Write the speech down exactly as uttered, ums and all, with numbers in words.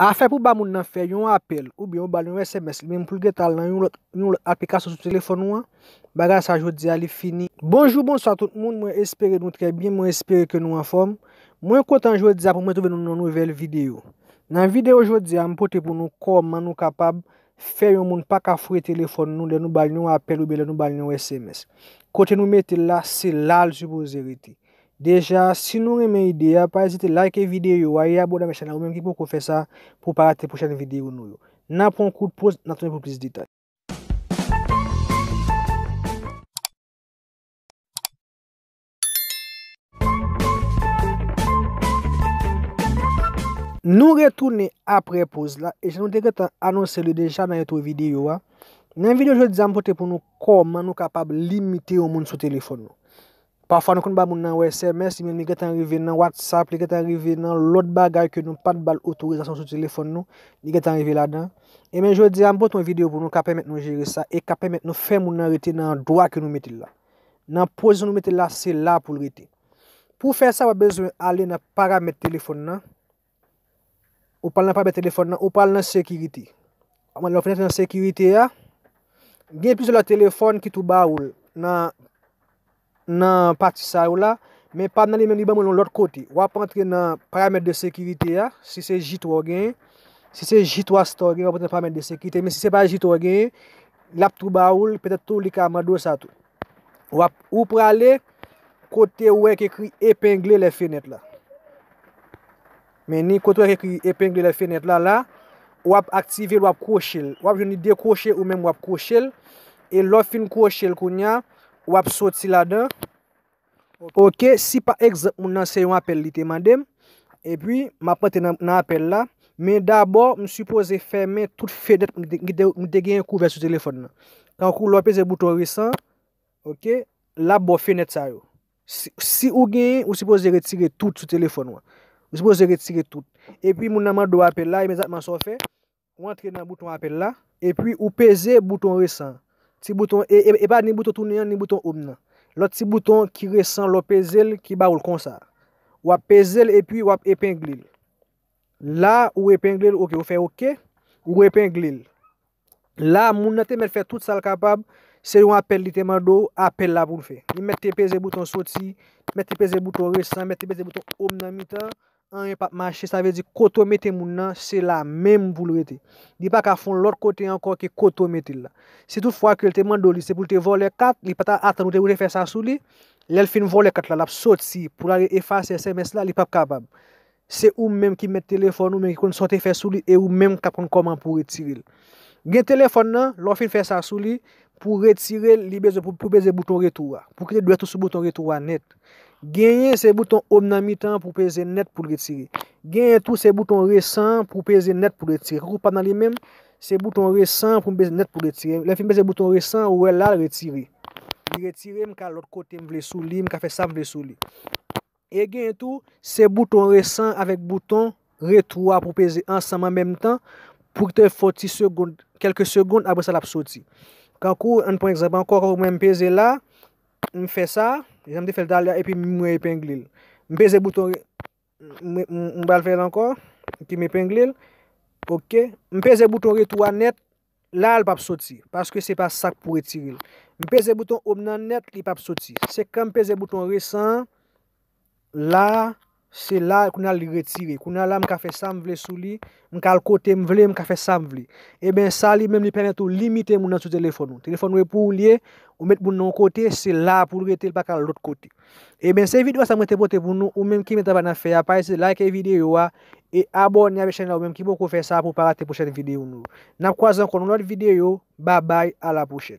Afè pou ba moun nan fè yon apèl oubyen ou ba l yon S M S, li menm pou l gentan al nan yon lòt, yon lòt aplikasyon sou telefòn ou an, bagay sa jodi a li fini. Bonjou, bonswa tout moun, mwen espere nou trè byen, mwen espere ke nou anfòm. Mwen kontan jodi a pou mwen twouve nou nan yon nouvèl videyo. Nan videyo jodi a, m pote pou nou kòman nou kapab fè yon moun pa ka fouye telefòn nou lè nou ba l yon apèl oubyen lè nou ba l yon S M S. Kote nou mete l la, se la l sipoze rete. Deja, si nou renmen ide a, pa ezite like videyo a e abòne avèk chanèl la, ou menm ki poko fè sa, pou w pa rate pwochèn videyo nou yo. N a pran yon kout poz, n a tounen pou plis detay. Nou retounen apre poz la, e jan nou te gentan anonse li deja nan entwo videyo a. Nan videyo jodi a, m pote pou nou kòman nou kapab limite yon moun sou telefòn nou. Pafwa nou konn ba moun nan yon S M S, li menm li gentan rive nan WhatsApp, li gentan rive nan lòt bagay ke nou pa t ba l otorizasyon sou telefòn nou, li gentan rive ladan. Ebyen, jodi a, m pote yon videyo pou nou ka pèmèt nou jere sa e ka pèmèt nou fè moun nan rete nan andwa ke nou mete l la. Nan pozisyon nou mete l la, se la pou l rete. Pou w fè sa, w ap bezwen ale nan paramèt telefòn nan. Ou pral nan paramèt telefòn nan, ou pral nan sekirite. Lè w fin antre nan sekirite a, gen plizyè lòt telefòn ki tou ba ou l nan, nan pati sa yo la, men pa m nan li menm, li ban mwen l yon lòt kote. W ap antre nan paramèt de sekirite a, si se J twa w genyen, si se J twa Star w genyen, w ap antre nan paramèt de sekirite, men si se pa J twa w genyen, l ap tou ba ou l, petèt tou li ka mande w sa tou. W ap, ou prale kote w wè k ekri epengle lè fenèt la. Men ni kote w wè k ekri epengle lè fenèt la, la, w ap aktive l, w ap kwoche l. W ap jwenn li dekwoche ou menm w ap kwoche l. E lè w fin kwoche l kounye a, w ap soti ladan. Oke, si pa egzanp moun nan se yon apèl li te mande m, epi m ap antre nan, nan apèl la, men dabò m sipoze fèmen tout fenèt m te, m te, m te genyen kouvè sou telefòn nan. Tankou lè w peze bouton resan, oke, l ap ba w fenèt sa yo. Si, si ou genyen, ou sipoze retire tout sou telefòn ou an. Ou sipoze retire tout. Epi moun nan mande w apèl la, imedyatman sa w fè, ou antre nan bouton apèl la, epi ou peze bouton resan. Ti bouton, e, e, e pa ni bouton tounen an, ni bouton home nan. Lòt ti bouton ki resan, lè w peze l, ki ba ou l konsa. W ap peze l epi w ap epengle l. La, ou epengle l, oke, ou fè oke, ou epengle l. La, moun nan te mèt fè tout sa l kapab, se yon apèl li te mande w, apèl la pou l fè. Li mèt te peze bouton soti, mèt te peze bouton resan, mèt te peze bouton home nan mitan, anyen p ap mache, sa vle di kote w mete moun nan, se la menm pou l rete. Li pa ka fè yon lòt kote ankò ke kote w mete l la. Si toutfwa ke l te mande w li, se pou l te vòlè kat, li pa ta atann ou te, ou te fè sa sou li, lè l fin vòlè kat la, l ap soti pou l ale efase S M S la, li p ap kapab. Se ou menm ki mèt telefòn ou, menm ki konn sa w te fè sou li, e ou menm k ap konn kòman pou w retire l. Gen telefòn nan, lè w fin fè sa sou li, pou w retire l, li bezwen pou, pou w peze bouton retou a. Pou w kite dwèt ou sou bouton retou a nèt. Genyen se bouton home nan mitan pou w peze nèt pou l retire. Genyen tou se bouton resan pou w peze nèt pou l retire. Kankou pa m nan li menm, se bouton resan pou m peze nèt pou l retire. Lè m fin peze bouton resan, ou wè la l retire. Li retire, m ka al lòt kote m vle sou li, m ka fè sa m vle sou li. E genyen tou, se bouton resan avèk bouton retou a pou peze ansanm an menm tan, pou te fè yon ti segonn, kèlke segonn, apre sa l ap soti. Kankou, ann pran egzanp ankò, kankou mwen m peze la, m fè sa, jan m te fè l talè a, epi m epengle l. M peze bouton re-, m, m, m pral fè l ankò, epi m epengle l. Oke. M peze bouton retou a nèt, la l p ap soti, paske se pa sa k pou retire l. M peze bouton home nan nèt, li p ap soti. Se kan m peze bouton resan an, la, se la, kounye a li retire. Kounye a la, m ka fè sa m vle sou li, m ka al kote m vle, m ka fè sa m vle. Ebyen, sa li menm, li pèmèt ou limite moun nan sou telefòn ou. Telefòn ou e pou ou li ye, ou met moun nan yon kote, se la pou l rete, li pa ka al lòt kote. Ebyen, se videyo sa mwen te pote pou nou, ou menm ki renmen travay n ap fè a, pa ezite like videyo a, e abòne avèk chanèl la, ou menm ki poko fè sa pou w pa rate pwochèn videyo nou yo. N ap kwaze ankò nan lòt videyo, babay, a la pwochèn.